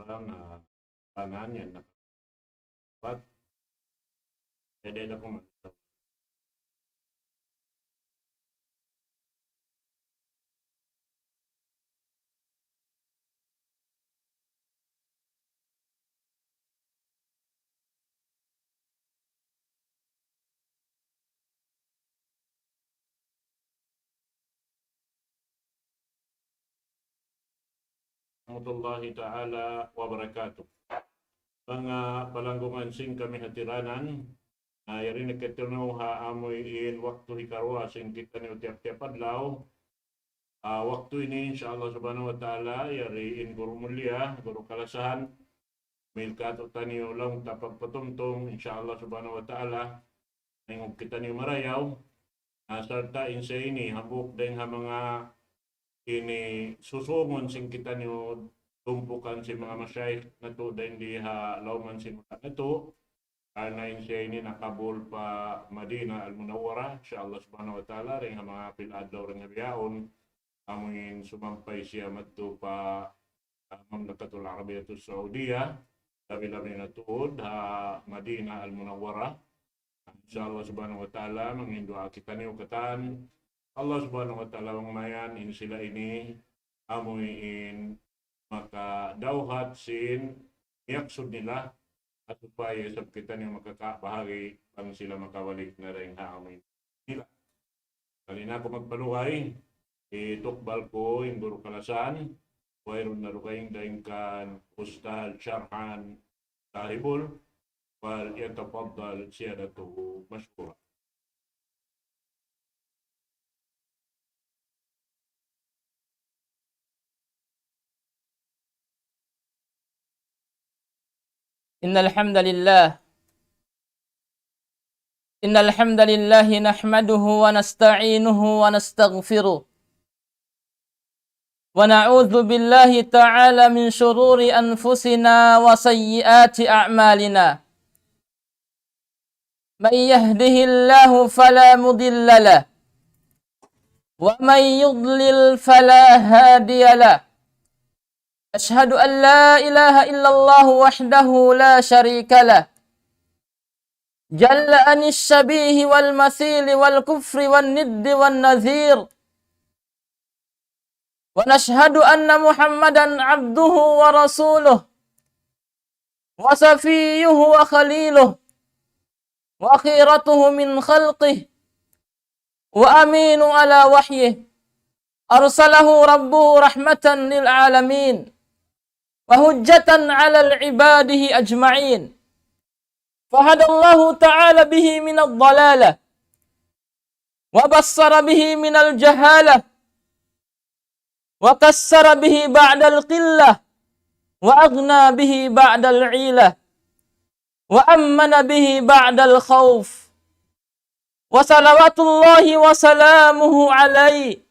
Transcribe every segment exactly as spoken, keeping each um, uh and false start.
Bang, ah, tanan yan na. But, pwede na kung ورحمة الله تعالى وبركاته. Manga palanggungan sin kami hatiranan, na yari na kitaniyu ha amuin waktu hikaruwa sin kitaniyu tiyap-tiyap adlaw. Ah, waktu ini, insya Allah subhanahu wa ta'ala, yari in guru mulia, guru kalasahan, mil katu' taniyu laung ta pagpatumtum, insya Allah subhanahu wa ta'ala, nangug kitaniyu marayaw, na sarta' in siya ini, hambuuk dayn ha manga ini susungun sin kitaniyu tumpukan sin manga mashayikh natu' dayn di ha lawman sin manga natu', karna' in siya ini nakabul pa Madinah Al-Munawwarah, insya Allah subhanahu wa ta'ala, dayn ha manga pila adlaw dayn ha bihaun, amuin sumampay siya madtu pa, ah, Mamlakatul Arabiyatus Saudiyah, labi-labi na tuud ha Madinah Al-Munawwarah. Insya Allah subhanahu wa ta'ala, mangin duwaa kitaniyu katan. Allah subhanahu wa ta'ala, bang mayan in sila ini, amuin makadawhat sin miyaksud nila, ha supaya isab kitaniyu makakabahagi bang sila makabalik na dayn ha amuin nila. Kali na aku magpalugay, itukbal ku in guru kalasahan, wayruun na dugaing dayn kan Ustadz Sharhan Sahibul, فليتفضل سيادته مشكورا. إن الحمد لله، إن الحمد لله نحمده ونستعينه ونستغفره، ونعوذ بالله تعالى من شرور أنفسنا وسيئات أعمالنا. من يهده الله فلا مضل له، ومن يضلل فلا هادي له. أشهد أن لا إله إلا الله وحده لا شريك له، جل عن الشبيه والمثيل والكفء والند والنظير. ونشهد أن محمدا عبده ورسوله وصفيه وخليله وخيرته من خلقه وأمينه على وحيه، أرسله ربه رحمة للعالمين وحجة على عباده أجمعين، فهدى الله تعالى به من الضلالة، وبصر به من الجهالة، وكثر به بعد القلة، وأغنى به بعد العيلة، وأمن به بعد الخوف. وصلوات الله وسلامه عليه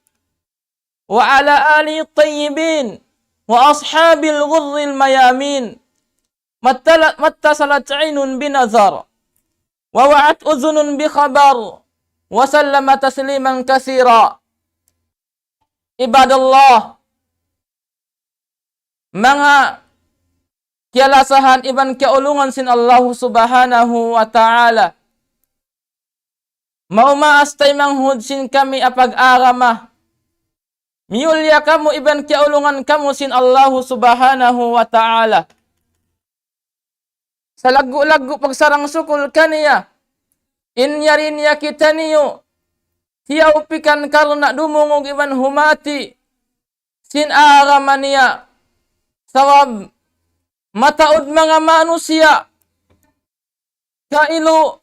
وعلى آله الطيبين وأصحابه الغر الميامين، ما اتصل-، ما اتصلت عين بنظر ووعت أذن بخبر، وسلم تسليما كثيرا. عباد الله, manga kiyalasahan iban kiyaulungan sin Allahu Subhanahu wa Ta'ala. Maumaas taymanghud sin kami ha pag-agama. Miyulliya kamu iban kiyaulungan kamu sin Allahu Subhanahu wa Ta'ala. Salaggu'-laggu' pagsarang-sukul kaniya, in yari niya kitaniyu tiyawpikan karna' dumungug iban humati sin agama niya. Sabab mataud manga manusiya', kailu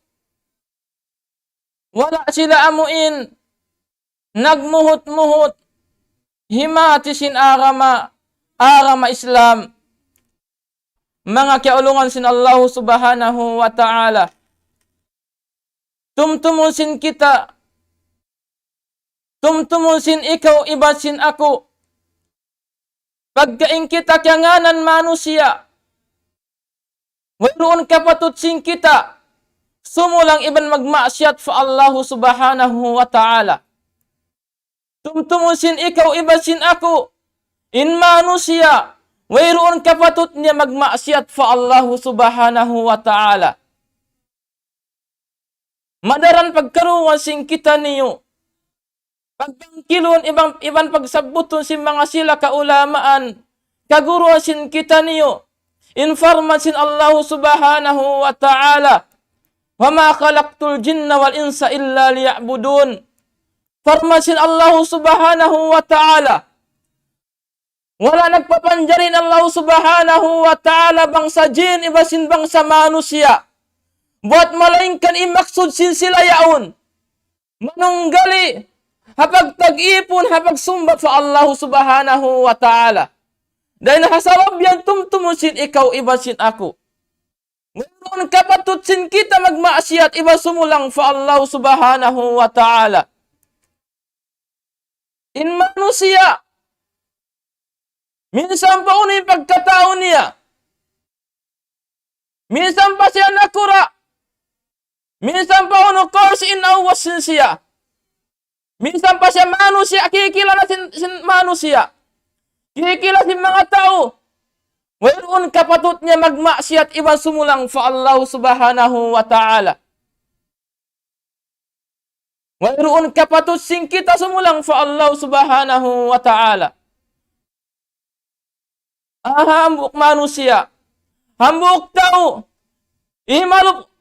wala' sila amuin nagmuhut-muhut himati sin agama, agama Islam. Manga kiyaulungan sin Allahu Subhanahu wa Ta'ala. Tumtumun sin kita, tumtumun sin ikaw iban sin aku. Pagka in kita kiyangānan manusiya', wayruun kapatut sin kita sumulang iban magmaksiyat pa Allahu Subhanahu wa Ta'ala. Tumtumun sin ikaw iban sin aku, in manusiya', Wayruun kapatut niya magmaksiyat pa Allahu Subhanahu wa Ta'ala. Madaran pagkaruwan sin kitaniyu. Pagbangkilun iban, iban pagsabbutun sin manga sila kaulamaan, kaguruhan sin kitaniyu. In parman sin Allahu Subhanahu wa Ta'ala, وما خلقت الجن والإنس إلا ليعبدون. Parman sin Allahu Subhanahu wa Ta'ala, wala' nagpapanjari in Allahu Subhanahu wa Ta'ala bangsa jin iban sin bangsa manusiya'. Buat malaingkan in maksud sin sila yaun manunggali ha pagtag-ipun, ha pagsumba pa Allahu Subhanahu wa Ta'ala. Dayn ha sabab yan tumtumun sin ikaw iban sin aku. Wayruun kapatut sin kita magmaksiyat iban sumulang pa Allahu Subhanahu wa Ta'ala. In manusiya', minsan pa unu in pagkatau niya, minsan pa siya nakura', minsan pa unu course in naubus sin siya, minsan pa siya manusiya', kikilala sin, sin manusiya', kikilala sin manga tau, wayruun kapatut niya magmaksiyat iban sumulang pa Allahu Subhanahu wa Ta'ala. Wayruun kapatut sin kita sumulang pa Allah Subhanahu wa Ta'ala. Aha, hambuuk manusiya', hambuuk tau, imalup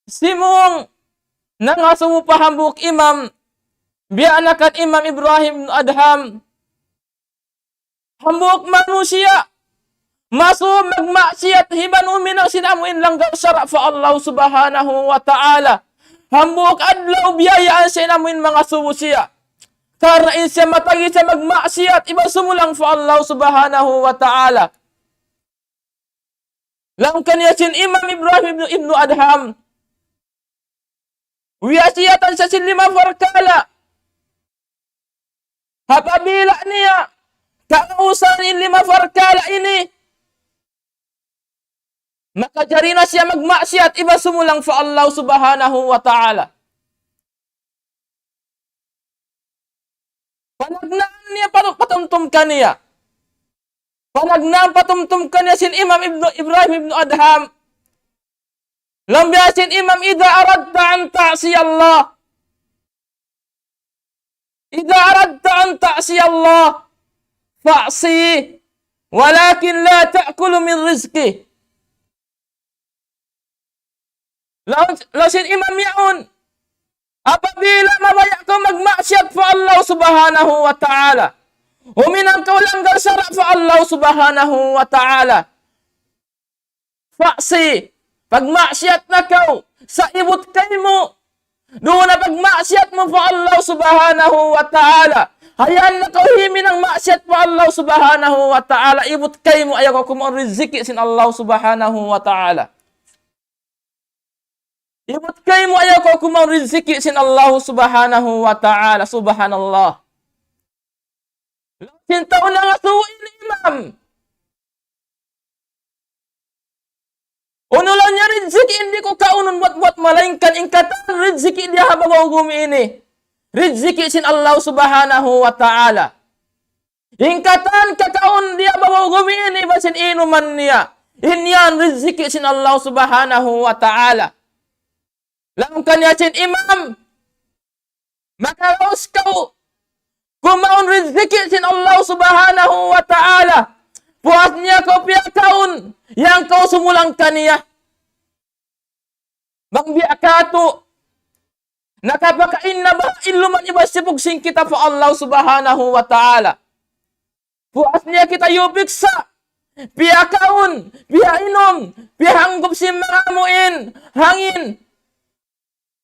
simung nangasubu pa hambuuk imam, biya' na kan Imam Ibrahim Adham. Hambuuk manusiya', masub magmaksiyat iban huminang sin amu in langgal sara' pa Allah Subhanahu wa Ta'ala. Hambuuk adlaw biyayaan siya in amu in mangasubu siya. Karna' in siya matagi siya magmaksiyat iban sumulang pa Allah Subhanahu wa Ta'ala. Laung kaniya sin Imam Ibrahim ibnu, ibnu Adham, wiyasiyatan siya sin lima parkala'. Apabila niya kagausan in lima parkala' ini, makajari na siya magmaksiyat iban sumulang pa Allah Subhanahu wa Ta'ala. Panagnaan niya pa-, patumtum kaniya. Panagnaan patumtum kaniya sin Imam Ibnu, Ibrahim ibnu Adham. Laung biya' sin Imam, إذا أردت أن تعصي الله، إذا أردت أن تعصي الله فاعصه، ولكن لا تأكل من رزقه. Laung, laung sin imam yaun, apabila mabaya' kaw magmaksiyat pa Allah Subhanahu wa Ta'ala, huminang kaw langgal sara' pa Allah Subhanahu wa Ta'ala, فاعصه, pagmaksiyat na kaw, sa' ibut kaymu duun na pagmaksiyat mu pa Allah Subhanahu wa Ta'ala. Hayan na kaw himinang maksiyat pa Allah Subhanahu wa Ta'ala, ibut kaymu ayaw kaw kumaun riziki sin Allah Subhanahu wa Ta'ala. Ibut kaymu ayaw kaw kumaun riziki sin Allah Subhanahu wa Ta'ala. Subhanallah. Laung sin tau nangasubu ini imam, unu laung niya, riziki di' ku kaunun buat-buat malaingkan in katan riziki di ha babaw gumi ini, riziki sin Allah Subhanahu wa Ta'ala. In katan kakaun di ha babaw gumi ini iban sin inuman niya, in yan riziki sin Allah Subhanahu wa Ta'ala. Laung kaniya sin imam, makaraus kaw kumaun riziki sin Allah Subhanahu wa Ta'ala. Puas niya kaw piyakaun, yan kaw sumulang kaniya. Bang biya' katu', nakapakain na baha' iluman iban sipug sin kita pa Allah Subhanahu wa Ta'ala. Puas niya kita yupiksa', piyakaun, piyainum, piyahanggup sin manga amu in hangin.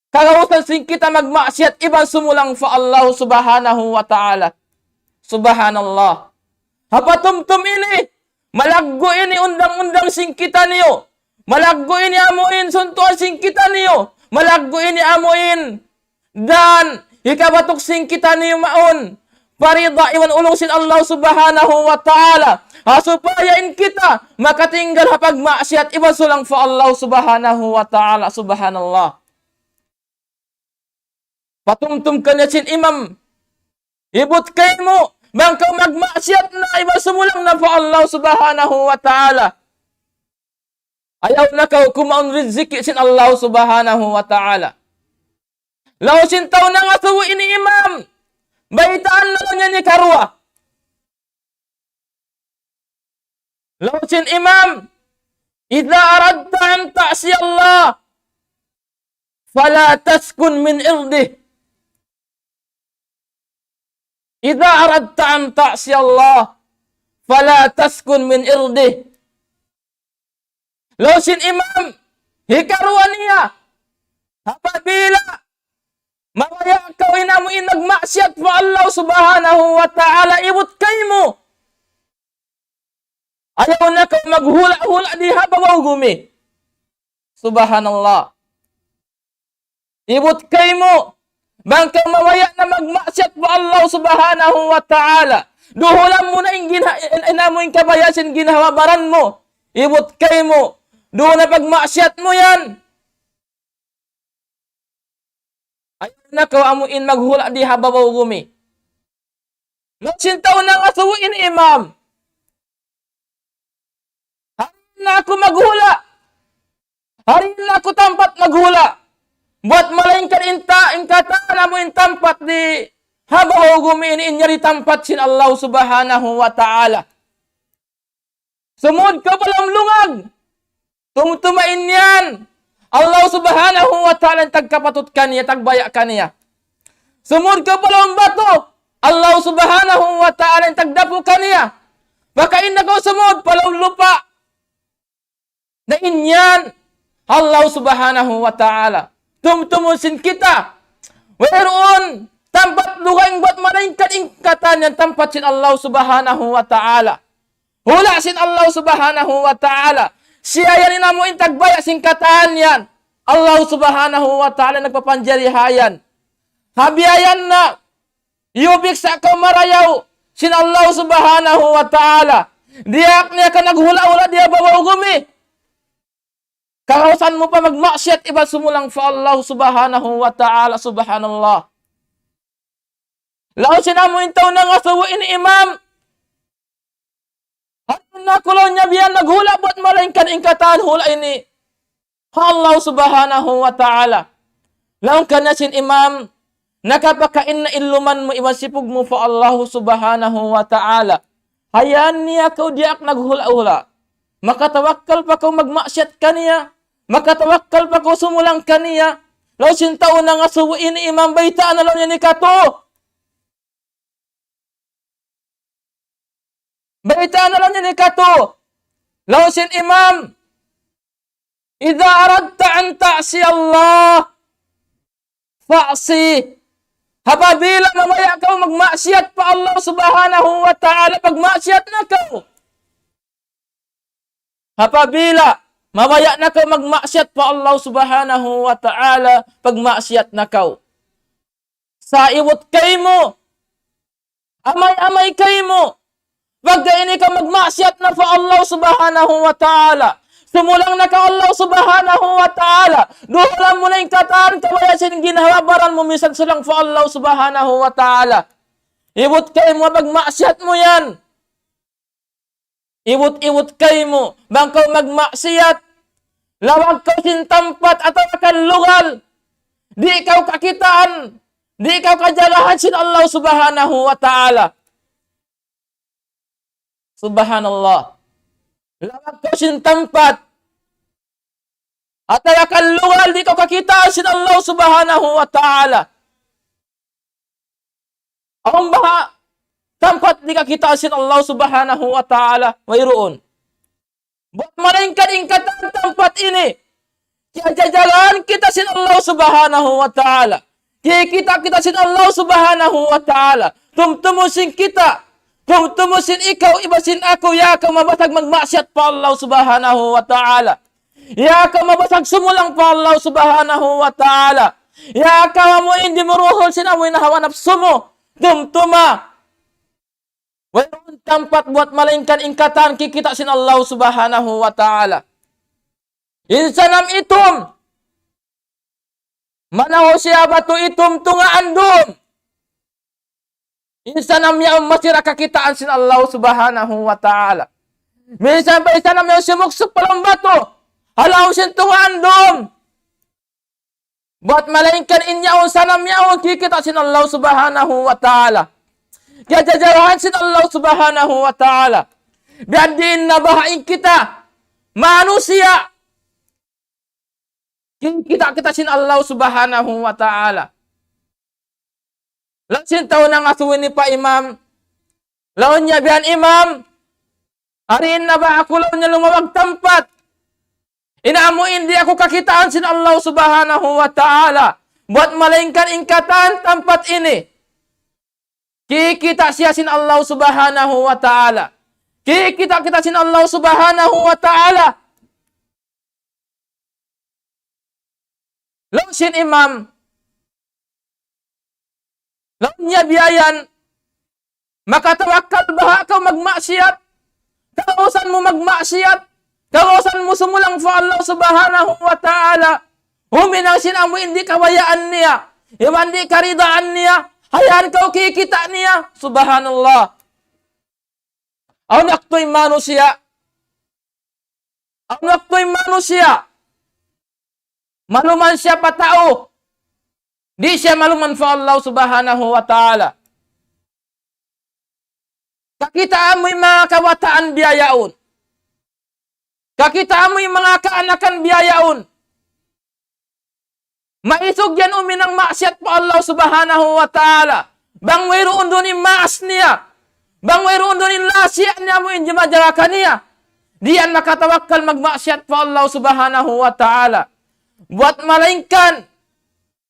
Kagausan sin kita magmaksiyat iban sumulang pa Allah Subhanahu wa Ta'ala. Subhanallah. Ha patumtum ini, malaggu' ini undang-undang sin kitaniyu. Malaggu' ini amu in suntuan sin kitaniyu. Malaggu' ini amu in dan hikabatuk sin kitaniyu mawn parida iban ulung sin Allah Subhanahu wa Ta'ala. Ha supaya in kita makatinggal ha pagmaksiyat iban sulang pa Allah Subhanahu wa Ta'ala. Subhanallah. Patumtum kaniya sin imam, ibut kaymu, Bang kaw magmaksiyat na iban sumulang na pa Allah Subhanahu wa Ta'ala. Ayaw na kaw kumaun riziki sin Allah Subhanahu wa Ta'ala. Laung sin tau nangasubu ini imam, baytaan na laung niya ini karuwa. Laung sin imam, إذا أردت أن تعصي الله فلا تسكن من عرضه. إذا أردت أن تعصي الله فلا تسكن من عرضه. Laung sin imam, hikaruwa niya, apabila mabaya' kaw in amu in magmaksiyat pa Allah Subhanahu wa Ta'ala, ibut kaymu. Ayaw na kaw maghula'-hula' di ha babaw gumi. Subhanallah. Ibut kaymu, bang kaw mabaya' na magmaksiyat pa Allah Subhanahu wa Ta'ala. Duhulan mu na in gina-, in, in amu in kabayaan sin ginhawa-baran mu. Ibut kaymu, duun na pagmaksiyat mu yan. Ayaw na kaw amu in maghula' di ha babaw gumi. Laung sin tau nangasubu ini imam. Hariin na aku maghula'. Hariin na aku tampat maghula'. Buwat malaingkan in ta-, in katan amu in tampat di ha babaw gumi ini in yari tampat sin Allah Subhanahu wa Ta'ala. Sumud kaw pa lawm lungag. Tumtuma in yan. Allah Subhanahu wa Ta'ala in tagkapatut kaniya, tagbaya' kaniya. Sumud kaw pa lawm batu. Allah Subhanahu wa Ta'ala in tagdapu kaniya. Pakain na kaw sumud pa lawm lupa'. Na in yan, Allah Subhanahu wa Ta'ala. Tumtumun sin kita. Wayruun tampat dugaing buwat malaingkan in katan yan tampat sin Allah Subhanahu wa Ta'ala. Hula' sin Allah Subhanahu wa Ta'ala. Siya yan in amu in tagbaya' sin katan yan. Allah Subhanahu wa Ta'ala nagpapanjari ha yan. Ha biya' yan na, iyubiksa kaw marayaw sin Allah Subhanahu wa Ta'ala. Diyaak niya kaw naghula'-hula' di ha babaw gumi. Kahausan mu pa magmaksiyat iban sumulang pa Allah Subhanahu wa Ta'ala, subhanallah. Laung sin amu in tau nangasubu ini imam. Hariin na aku laung niya biya' naghula' buwat malaingkan in katan hula' ini. Ha Allah Subhanahu wa Ta'ala. Laung kaniya sin imam, nakapakain na in luman mu iban sipug mu pa Allah Subhanahu wa Ta'ala. Hayaan niya kaw diyaak naghula'-hula'. Makatawakkal pa kaw magmaksiyat kaniya. Makatawakkal pa kaw sumulang kaniya. Laung sin tau nangasubu ini imam, baytaan na laung niya ini katu'. Baytaan na laung niya ini katu'. Laung sin imam, إذا أردت أن تعصي الله فاعصه. Apabila mabaya' kaw magmaksiyat pa Allah Subhanahu wa Ta'ala, pagmaksiyat na kaw. Apabila mabaya' na kaw magmaksiyat pa Allah Subhanahu wa Ta'ala, pagmaksiyat na kaw. Sa' ibut kaymu, amay-amay kaymu, pagga ini kaw magmaksiyat na pa Allah Subhanahu wa Ta'ala, sumulang na kaw Allah Subhanahu wa Ta'ala, duhulan mu na in katan kabayaan sin ginhawa-baran mu misan sulang pa Allah Subhanahu wa Ta'ala. Ibut kaymu, pagmaksiyat mu yan. Ibut-ibut kaymu, bang kaw magmaksiyat, lawag kaw sin tampat atawa kan lugal, di' kaw kakitaan, di' kaw kajagahan sin Allah Subhanahu wa Ta'ala. Subhanallah. Lawag kaw sin tampat, atawa kan lugal di' kaw kakitaan sin Allah Subhanahu wa Ta'ala. Awn baha' tampat di' kakitaan sin Allah Subhanahu wa Ta'ala? Wayruun. Buwat malaingkan in katan tampat ini, kiyajajagaan kita sin Allah Subhanahu wa Ta'ala. Kikita' kita sin Allah Subhanahu wa Ta'ala. Tumtumun sin kita, tumtumun sin ikaw iban sin aku, ya kaw mabasag magmaksiyat pa Allah Subhanahu wa Ta'ala. Ya kaw mabasag sumulang pa Allah Subhanahu wa Ta'ala. Ya kaw amu in dimuruhul sin amu in hawa napsu mu. Tumtuma. Wayruun tampat buwat malaingkan in katan kikita' sin Allah Subhanahu wa Ta'ala. In sanam itum, manaw siya batu itum tungaan dum. In sanam yaun masi ra kakitaan sin Allah Subhanahu wa Ta'ala. Minsan pa in sanam yaun simuksuk pa lawm batu. Ha lawm sin tungaan dum. Buwat malaingkan in yaun sanam yaun kikita' sin Allah Subhanahu wa Ta'ala. Kiyajajarahan sin Allah Subhanahu wa Ta'ala. Biya' diin na baha' in kita manusiya'. Kikita' kita sin Allah Subhanahu wa Ta'ala. Laung sin tau nangasubu ini pa imam. Laung niya, "Biya' yan imam. Hariin na ba aku," laung niya, "lumawag tampat. In amu in di' aku kakitaan sin Allah Subhanahu wa Ta'ala. Buwat malaingkan in katan tampat ini. Kikita' siya sin Allah Subhanahu wa Ta'ala. Kikita' kita sin Allah Subhanahu wa Ta'ala." Laung sin imam, laung niya, "Biya' yan, makatawakkal baha' kaw magmaksiyat? Kagausan mu magmaksiyat, kagausan mu sumulang pa Allah Subhanahu wa Ta'ala, huminang sin amu in di' kabayaan niya, iban di' karidaan niya, ha yan kaw kikita' niya." Subhanallah. Awn waktu in manusiya', awn waktu in manusiya', maluman siya pa tau, di' siya maluman pa Allah Subhanahu wa Ta'ala. Kakitaan mu in manga kabataan biya' yaun. Kakitaan mu in manga kaanakan biya' yaun. Maisug yan huminang maksiyat pa Allah Subhanahu wa Ta'ala. Bang wayruun duun in maas niya, bang wayruun duun in lasiya' niya, amu in jimajara kaniya, di' yan makatawakkal magmaksiyat pa Allah Subhanahu wa Ta'ala. Buwat malaingkan,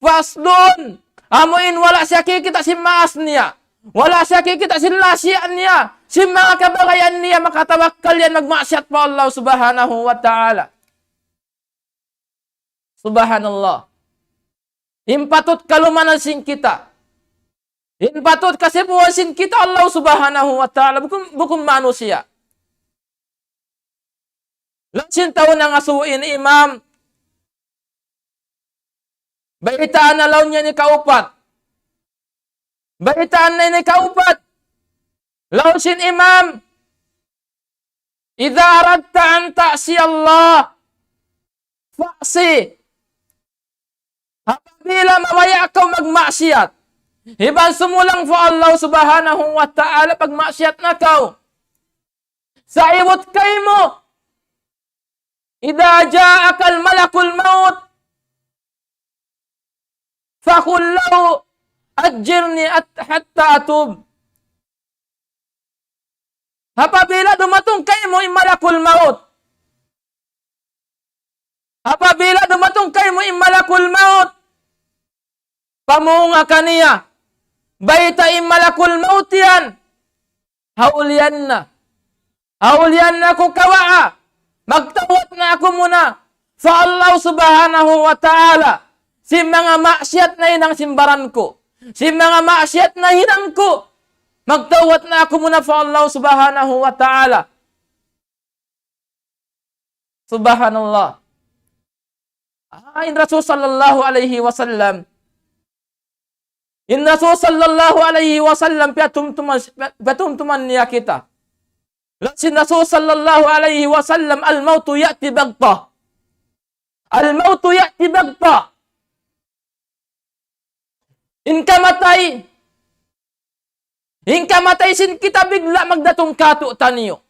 pas duun, amu in wala' siya kikita' sin maas niya, wala' siya kikita' sin lasiya' niya, sin manga kabagayan niya, makatawakkal yan magmaksiyat pa Allah Subhanahu wa Ta'ala. Subhanallah. In patut kalumanan sin kita, in patut kasibuan sin kita Allah Subhanahu wa Ta'ala, bukun, bukun manusiya'. Laung sin tau nangasubu ini imam, baytaan na laung niya ini kaupat. Baytaan na ini kaupat. Laung sin imam, "إذا أردت أن تعصي الله فاعص." Apabila mabaya' kaw magmaksiyat, iban sumulang pa Allah Subhanahu wa Ta'ala, pagmaksiyat na kaw. Sa' ibut kaymu, إذا جاءك ملك الموت فقل له أجرني أت-، حتى أتوب. Apabila dumatung kaymu in malakul maut, apabila dumatung kaymu in malakul maut, pamunga kaniya, baytai in malakul maut yan, hawlian na. Hawlian na aku kawaa. Magtawbat na aku muna pa Allah Subhanahu wa Ta'ala sin manga maksiyat nahinang sin baran ku, sin manga maksiyat nahinang ku. Magtawbat na aku muna pa Allah Subhanahu wa Ta'ala. Subhanallah. Ah, in Rasul sallallahu alayhi wasallam, in Rasul sallallahu alayhi wasallam, piyatumtuman, piyatumtuman niya kita. Laung sin Rasul sallallahu alayhi wasallam, الموت يأتي بغتة. الموت يأتي بغتة. In kamatay, in kamatay sin kita bigla' magdatung kātu'niyu.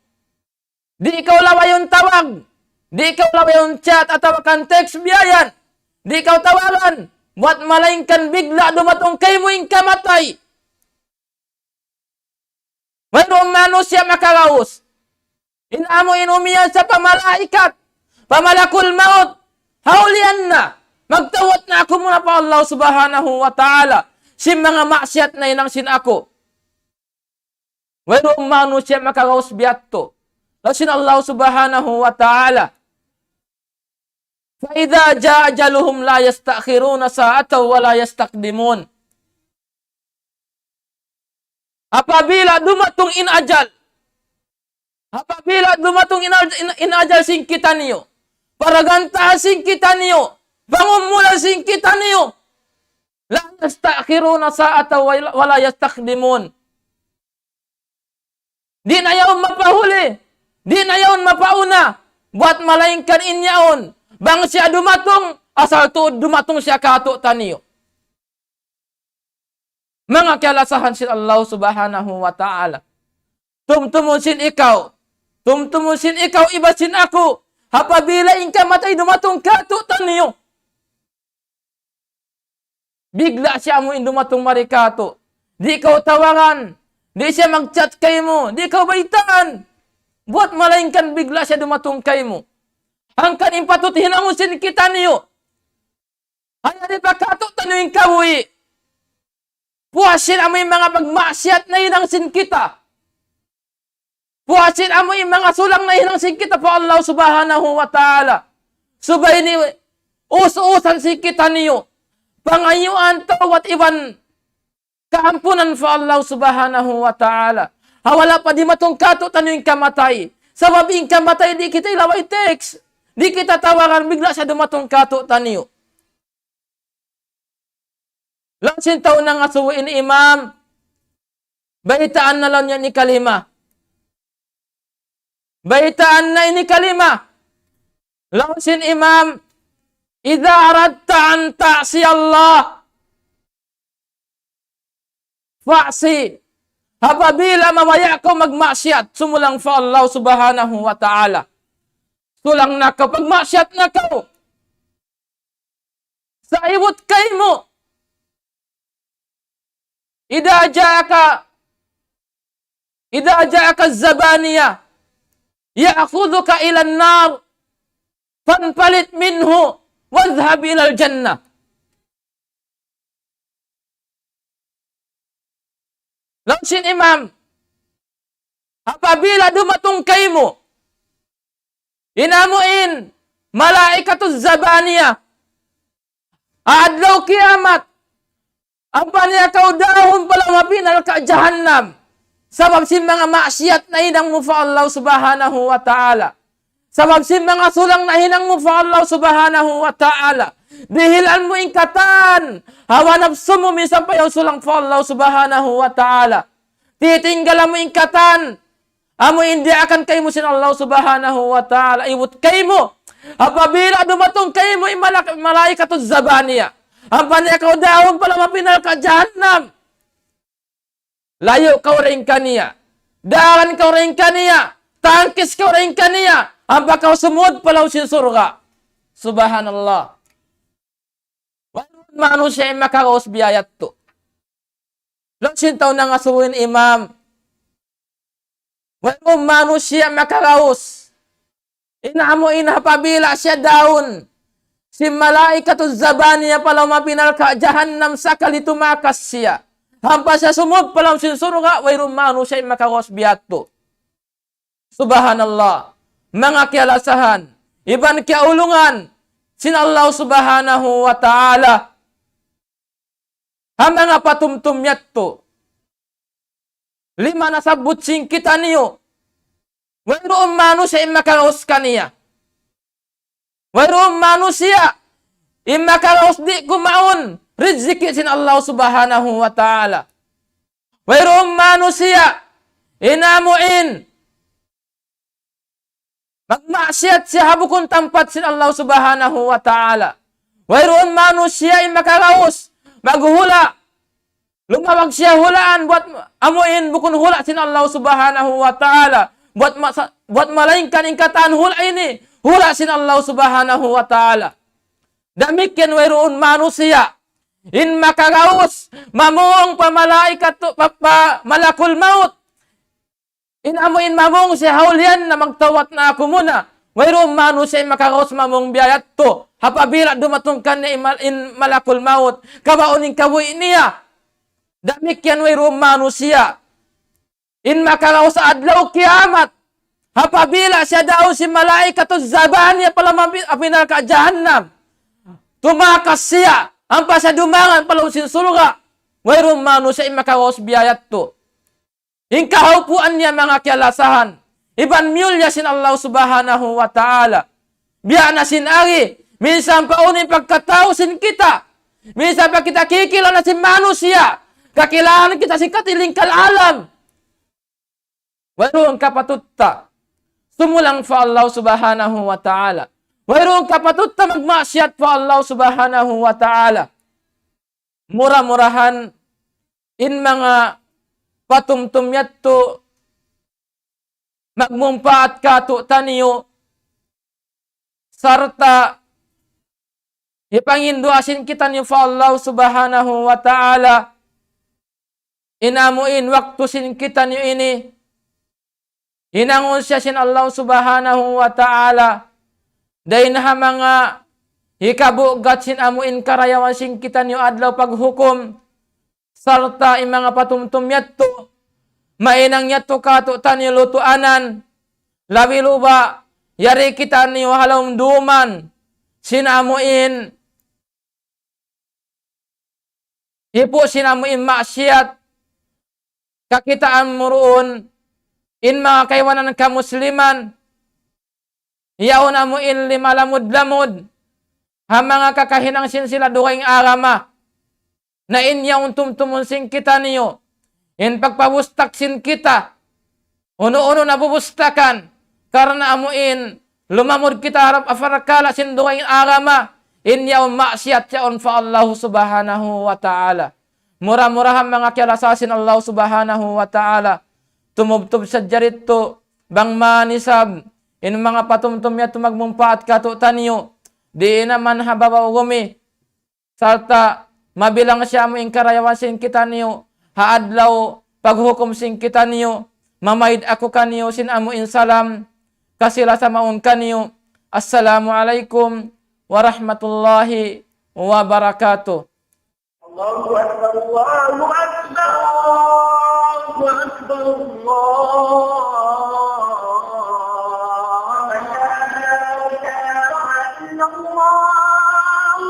Di' kaw labayun tawag, di' kaw labayun chat atawa kan text biya' yan. Di' kaw tawagan, buwat malaingkan bigla' dumatung kaymu in kamatay. Wayruun manusiya' makagaus. In amu in umiyan sa pa malaikat, pa malakul maut, hawlian na, magtawbat na aku muna pa Allah Subhanahu wa Ta'ala sin manga maksiyat nahinang sin aku. Wayruun manusiya' makagaus biya' yadtu. Laung sin Allah Subhanahu wa Ta'ala, فإذا جاء أجلهم لا يستأخرون ساعة ولا يستقدمون. Apabila dumatung in ajal, apabila dumatung in, in, in ajal sin kitaniyu, paragantahan sin kitaniyu, pangumulan sin kitaniyu, لا يستأخرون ساعة ولا، ولا يستقدمون. Di' na yaun mapahuli. Di' na yaun mapauna. Buwat malaingkan in yaun. Bang siya dumatung, asal tuud dumatung siya kātu'niyu. Manga kiyalasahan sin Allah Subhanahu wa Ta'ala. Tumtumun sin ikaw. Tumtumun sin ikaw iban sin aku. Apabila in kamatay dumatung kātu'niyu. Bigla' siya amu in dumatung mari kātu'. Di' kaw tawagan. Di' siya mag-chat kaymu. Di' kaw baytaan. Buwat malaingkan bigla' siya dumatung kaymu. Hangkan in patut hinangun sin kitaniyu. Hangkan di' pa kātu'niyu in kabuhi'. Puas sin amu in manga pagmaksiyat nahinang sin kita. Puas sin amu in manga sulang nahinang sin kita pa Allah Subhanahu wa Ta'ala. Subay ini us-usan sin kitaniyu. Pangayuan tawbat iban kaampunan pa Allah Subhanahu wa Ta'ala. Ha wala' pa dimatung kātu'niyu in kamatay. Sabab in kamatay di' kita ilaway text. Di' kita tawagan bigla' siya dumatung kātu'niyu. Laung sin tau nangasubu ini imam, baytaan na laung niya ini kalima. Baytaan na ini kalima. Laung sin imam, إذا أردت أن تعصي الله فاعص. Apabila mabaya' kaw magmaksiyat, sumulang pa Allah Subhanahu wa Ta'ala. Sulang na kaw, pagmaksiyat na kaw. Sa' iwut kaymu. إذا جاءك، إذا جاءك الزبانية يأخذك إلى النار فانفلت منه واذهب إلى الجنة. Laung sin imam, apabila dumatung kaymu, in amu in, malaikatuz zabaniya, adlaw kiyamat, ampa niya kaw dahun pa lawm api narka' jahannam. Sabab sin manga maksiyat nahinang mu pa Allah Subhanahu wa Ta'ala. Sabab sin manga sulang nahinang mu pa Allah Subhanahu wa Ta'ala. Dihilan mu in katan hawa napsu mu minsan pa yaun sulang pa Allah Subhanahu wa Ta'ala. Titinggalan mu in katan amu in diyaakan kaymu sin Allah Subhanahu wa Ta'ala. Iwut kaymu. Apabila dumatung kaymu in malak-, malaikatuz zabaniya, ampa niya kaw dahun pa lawm api narka' jahannam. Layu' kaw dayn kaniya. Daran kaw dayn kaniya. Tangkis kaw dayn kaniya. Ampa kaw sumud pa lawm sin surga'. Subhanallah. Wayruun manusiya' in makaraus biya' yadtu. Laung sin tau nangasubu ini imam. Wayruun manusiya' makaraus. In amu in apabila siya dahun sin malaikatuz zabaniya pa lawm api narka' jahannam sakali tumakas siya. Ampa siya sumud pa lawm sin surga', wayruun manusiya' in makaraus biya' yadtu. Subhanallah. Manga kiyalasahan, iban kiyaulungan sin Allah Subhanahu wa Ta'ala. Ha manga patumtum yadtu. Lima nasabbut sin kitaniyu. Wayruun manusiya' in makaraus kaniya. Wayruun manusiya' in makaraus di' kumaun riziki sin Allah Subhanahu wa Ta'ala. Wayruun manusiya' in amu in magmaksiyat siya ha bukun tampat sin Allah Subhanahu wa Ta'ala. Wayruun manusiya' in makaraus maghula'. Lumawag siya hulaan buwat amu in bukun hula' sin Allah Subhanahu wa Ta'ala. Buwat ma-, buwat malaingkan in katan hula' ini, hula' sin Allah Subhanahu wa Ta'ala. Damikkiyan wayruun manusiya' in makaraus mamung pa malaikat, pa, pa malakul maut. In amu in mamung siya ha ulihan na magtawbat na aku muna. Wayruun manusiya' in makaraus mamung biya' yadtu. Apabila dumatung kaniya in mal-, in malakul maut, kabaun in kabuhi' niya. Damikkiyan wayruun manusiya' in makaraus adlaw kiyamat. Apabila siya dahun sin malaikatuz zabaniya pa lawm api, api narka' jahannam, tumakas siya, ampa siya dumangan pa lawm sin surga'. Wayruun manusiya' in makaraus biya' yadtu. In kahaupuan niya manga kiyalasahan, iban miyulliya sin Allah Subhanahu wa Ta'ala. Biya' na sin ari, minsan pa unu in pagkatau sin kita. Minsan pa kita kikilala sin manusiya'. Kakilahan kita sin katilingkal alam. Wayruun kapatut ta sumulang pa Allah Subhanahu wa Ta'ala. Wayruun kapatut ta magmaksiyat pa Allah Subhanahu wa Ta'ala. Mura-murahan in manga patumtum yadtu magmumpaat kātu'niyu, sarta' hipanginduwaa sin kitaniyu pa Allah Subhanahu wa Ta'ala. In amu in waktu sin kitaniyu ini, hinangun siya sin Allah Subhanahu wa Ta'ala, dayn ha manga hikabugat sin amu in karayawan sin kitaniyu adlaw paghukum, sarta' in manga patumtum yadtu, mahinang yadtu kātu'niyu lutuanan, labi luba, yari kitaniyu ha lawm duman sin amu in hipu' sin amu in maksiyat, kakitaan mu duun in manga kaibanan kamusliman, yaun amu in limalamud-lamud ha manga kakahinang sin sila dugaing agama. Na in yaun tumtumun sin kitaniyu in pagpabustak sin kita, unu-unu na bubustakan, karna' amu in lumamud kita harap ha parakala' sin dugaing agama, in yaun maksiyat yaun pa Allah Subhanahu wa Ta'ala. Mura-murahan manga kiyalasahan sin Allah Subhanahu wa Ta'ala, tumubtub sadja didtu bang man isab in manga patumtum yadtu magmumpaat kātu'niyu, di' na man ha babaw gumi, sarta' mabilang siya amu in karayawan sin kitaniyu ha adlaw paghukum sin kitaniyu. Mamaid aku kaniyu sin amu in salam, kasi-lasa mawn kaniyu. Assalamu alaykum warahmatullahi wabarakatuh. الله أكبر، الله أكبر، الله أكبر، الله أكبر. أشهد أن لا إله إلا الله.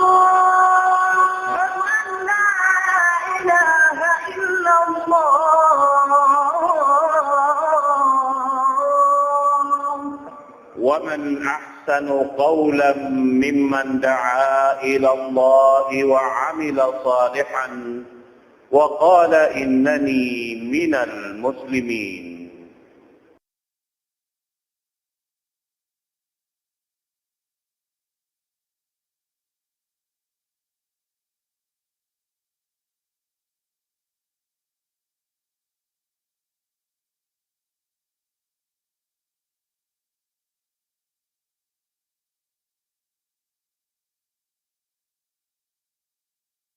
أشهد أن لا إله إلا الله. ومن أحسن قولا ممن دعا إلى الله وعمل صالحا وقال إنني من المسلمين.